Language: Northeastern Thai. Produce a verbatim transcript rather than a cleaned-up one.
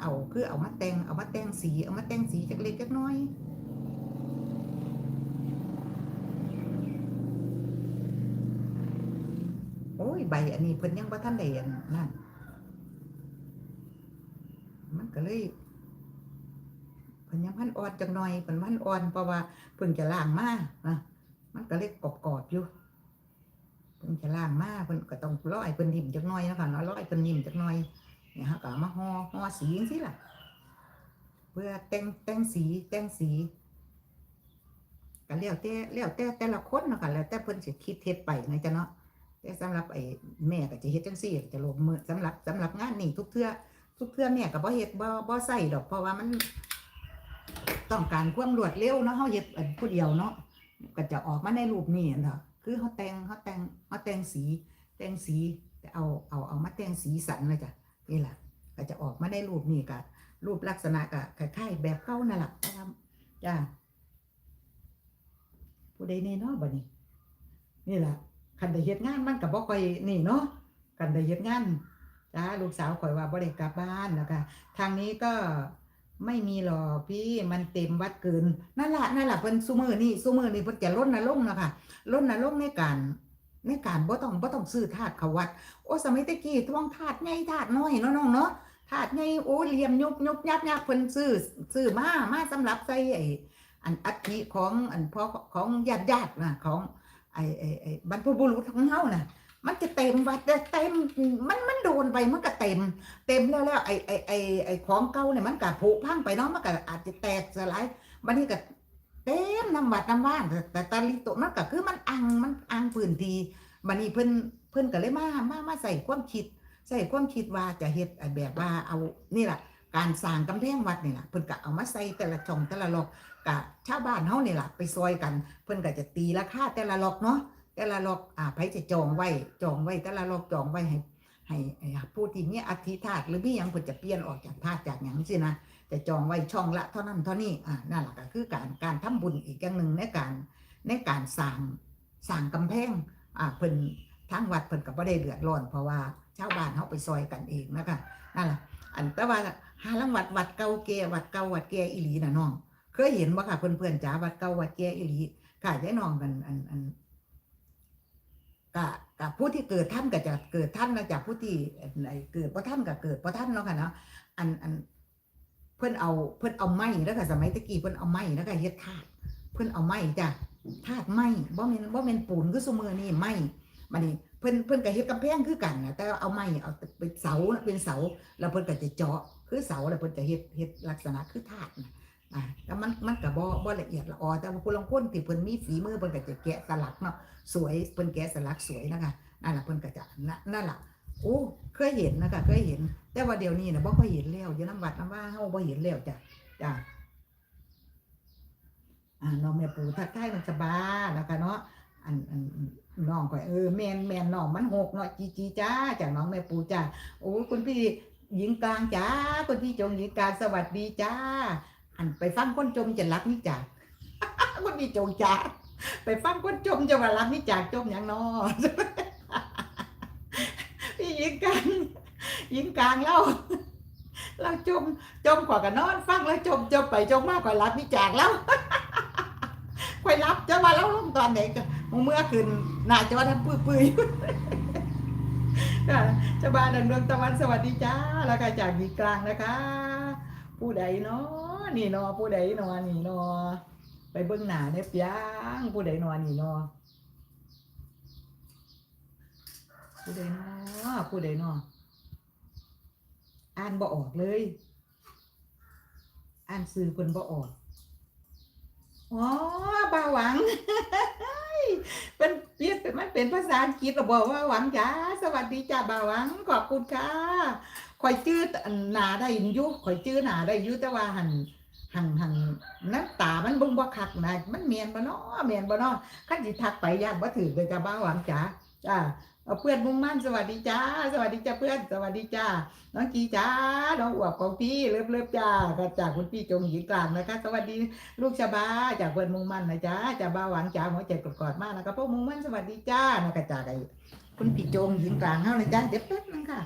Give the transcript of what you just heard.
เอา คือเอามาแต่ง เอามาแต่งสี เอามาแต่งสีจักเล็กจักน้อย โอ้ย ใบอันนี้เพิ่นยังบ่ทันได้อันนั้น มันก็เลย เพิ่นยังพันอ่อนจักหน่อย เพิ่นพันอ่อน เพราะว่าเพิ่งจะล้างมานะ มันก็เลยกรอบๆอยู่ เพิ่นจะล้างมา เพิ่นก็ต้องรอให้เพิ่นนิ่มจักหน่อยเนาะค่ะเนาะ รอให้เพิ่นนิ่มจักหน่อย เนี่ย เฮาก็เอามาห่อ ห่อสีจังซี้ล่ะ เพื่อแต่ง แต่งสี แต่งสี ก็แล้วแต่ แล้วแต่แต่ละคนเนาะค่ะ แล้วแต่เพิ่นสิคิดเฮ็ดไปนะจ๊ะเนาะ แต่สำหรับไอ้แม่ก็จะเฮ็ดจังซี้ จะลงมือ สำหรับ สำหรับงานนี้ทุกเทื่อ ทุกเทื่อแม่ก็บ่เฮ็ด บ่ บ่ใส่ดอก เพราะว่ามันต้องการความรวดเร็วเนาะ เฮาเฮ็ดอันผู้เดียวเนาะ ก็จะออกมาในรูปนี้หั่นเนาะ คือเฮาแต่ง เฮาแต่ง เฮาแต่งสี แต่งสี เอา เอา เอามาแต่งสีสันนะจ๊ะ นี่ล่ะ ก็จะออกมาในรูปนี้ ก็รูปลักษณะก็คล้ายๆแบบเก่านั่นล่ะ แต่ว่า จ้า ผู้ใดแน่เนาะบัดนี้ นี่ล่ะ คันได้เฮ็ดงานมันก็บ่ค่อยนี่เนาะ คันได้เฮ็ดงาน จ้า ลูกสาวข่อยว่าบ่ได้กลับบ้านนะคะ ทางนี้ก็ไม่มีหรอกพี่ มันเต็มวัดเกิน นั่นล่ะ นั่นล่ะ เพิ่นซุมื้อนี้ ซุมื้อนี้เพิ่นจะรณรงค์นะคะ รณรงค์ในการ ในการบ่ต้อง บ่ต้องซื้อธาตุเข้าวัด โอ้ สมัยแต่กี้ทวงธาตุใหญ่ธาตุน้อยเนาะน้องเนาะ ธาตุใหญ่ โอ้ เหลี่ยมยุบยุบยับยับ เพิ่นซื้อ ซื้อมา มาสำหรับใส่ไอ้ อันอัฐิของอันพ่อของญาติญาตินะ ของไอ้ ไอ้ ไอ้บรรพบุรุษของเฮาน่ะ มันจะเต็มวัดเด้อ เต็ม มัน มันโดนไป มันก็เต็ม เต็มแล้ว แล้วไอ้ ไอ้ ไอ้ ไอ้ของเก่าเนี่ย มันก็ผุพังไปเนาะ มันก็อาจจะแตกสลาย บัดนี้ก็เต็มนำวัดนำวา แต่ แต่ตาลิโตะมันก็คือมันอัง มันอังพื้นที่ บัดนี้เพิ่น เพิ่นก็เลยมา มา มาใส่ความคิด ใส่ความคิดว่าจะเฮ็ดแบบว่าเอา นี่ล่ะ การสร้างกำแพงวัดนี่ล่ะ เพิ่นก็เอามาใส่แต่ละช่องแต่ละล็อก ก็ชาวบ้านเฮานี่ล่ะไปซอยกัน เพิ่นก็จะตีราคาแต่ละล็อกเนาะ แต่ละล็อก อ่า ไผจะจองไว้ จองไว้แต่ละล็อก จองไว้ให้ ให้ ให้ผู้ที่มีอัฐิธาตุหรือมีหยัง เพิ่นจะเปลี่ยนออกจากธาตุจากหยังจังซี้นะ จะจองไว้ช่องละเท่านั้นเท่านี้ อ่า นั่นล่ะก็คือการ การทำบุญอีกอย่างหนึ่งในการ ในการสร้าง สร้างกำแพง อ่า เพิ่น ทางวัดเพิ่นก็บ่ได้เดือดร้อน เพราะว่าชาวบ้านเฮาไปซอยกันเองนะคะ นั่นล่ะ อัน แต่ว่าหาลางวัด วัดเก่าแก่ วัดเก่าวัดแก่อีหลีน่ะน้อง เคยเห็นบ่คะเพื่อนๆจ๋า วัดเก่าวัดแก่อีหลี ค่ะ ยายน้อง อัน อัน อัน กะ กะผู้ที่เกิดทันก็จะเกิดทันนะจ๊ะ ผู้ที่ อัน ไอ้เกิดบ่ทันก็เกิดบ่ทันเนาะค่ะเนาะ อัน อัน เพิ่นเอา เพิ่นเอาไม้เด้อค่ะ สมัยตะกี้เพิ่นเอาไม้เด้อค่ะ เฮ็ดธาตุ เพิ่นเอาไม้จ้ะ ธาตุไม้ บ่แม่น บ่แม่นปูนคือซุมื้อนี้ ไม้ บัดนี้เพิ่น เพิ่นก็เฮ็ดกำแพงคือกันนะ แต่ว่าเอาไม้ เอาเป็นเสา เป็นเสา แล้วเพิ่นก็จะเจาะ คือเสา แล้วเพิ่นจะเฮ็ด เฮ็ดลักษณะคือธาตุนะ อ่า แต่มัน มันก็บ่ บ่ละเอียดละออ แต่ว่าผู้ลางคนที่เพิ่นมีฝีมือ เพิ่นก็จะแกะสลักเนาะ สวย เพิ่นแกะสลักสวยนะคะ นั่นล่ะ เพิ่นก็จะ นั่น นั่นล่ะ โอ้ เคยเห็นนะคะ เคยเห็น แต่ว่าเดี๋ยวนี้น่ะบ่ค่อยเห็นแล้ว อยู่นำวัดนำวาเฮาบ่เห็นแล้วจ้ะ จ้ะ อ่า น้องแม่ปูทักทายน้องสบานะคะเนาะ อัน อัน น้องข่อย เออ แม่น แม่น น้องมันหกเนาะ จีจีจ้า จากน้องแม่ปูจ้า โอ้ คุณพี่หญิงกลางจ้า คุณพี่จงหญิงกลาง สวัสดีจ้า อันไปฟังคนจมจะหลับนี่จ้า คุณพี่จงจ้า ไปฟังคนจมจะว่าหลับนี่จ้า จมหยังน้อ พี่หญิงกลาง หญิงกลางเล่า เราจม จมข่อยก็นอนฟัง แล้วจม จมไปจมมาข่อยหลับนี่จ้าแล้ว ข่อยหลับ จะว่าเราลงตอนไหนก็เมื่อคืนหน้าจอทำปื้อๆอยู่ ค่ะ ชบาดังดวงตะวัน สวัสดีจ้า แล้วก็จากหญิงกลางนะคะ ผู้ใดน้อ นี่น้อ ผู้ใดน้อ นี่น้อ ไปเบิ่งหน้าเนี่ยเปียง ผู้ใดน้อ นี่น้อ ผู้ใดน้อ ผู้ใดน้อ อ่านบ่ออกเลย อ่านชื่อเพิ่นบ่ออก อ๋อ บ่าวหวัง เป็น มันเป็นภาษาอังกฤษ แล้วบ่าวหวังจ้า สวัสดีจ้า บ่าวหวัง ขอบคุณค่ะ ข่อยจื่อหน้าได้อยู่ ข่อยจื่อหน้าได้อยู่ แต่ว่าหั่น หั่น หั่น น้ำตามันเบิ่งบ่คักนะ มันแม่นบ่น้อ แม่นบ่น้อ คันสิทักไปย้านบ่ถืกเลยจ้า บ่าวหวังจ้า จ้า เอาเพื่อนมุ่งมั่น สวัสดีจ้า สวัสดีจ้าเพื่อน สวัสดีจ้า น้องกีจ้า น้องอวบของพี่ เลิฟเลิฟจ้า ก็จากคุณพี่จงหญิงกลางนะคะ สวัสดีลูกชบา จากเพื่อนมุ่งมั่นนะจ้า จ้า บ่าวหวังจ้า หัวใจกอดๆมากนะคะ พวกมุ่งมั่น สวัสดีจ้า นะคะ จากไอ้คุณพี่จงหญิงกลางเฮานะจ้า เดี๋ยวแป๊บนึงค่ะ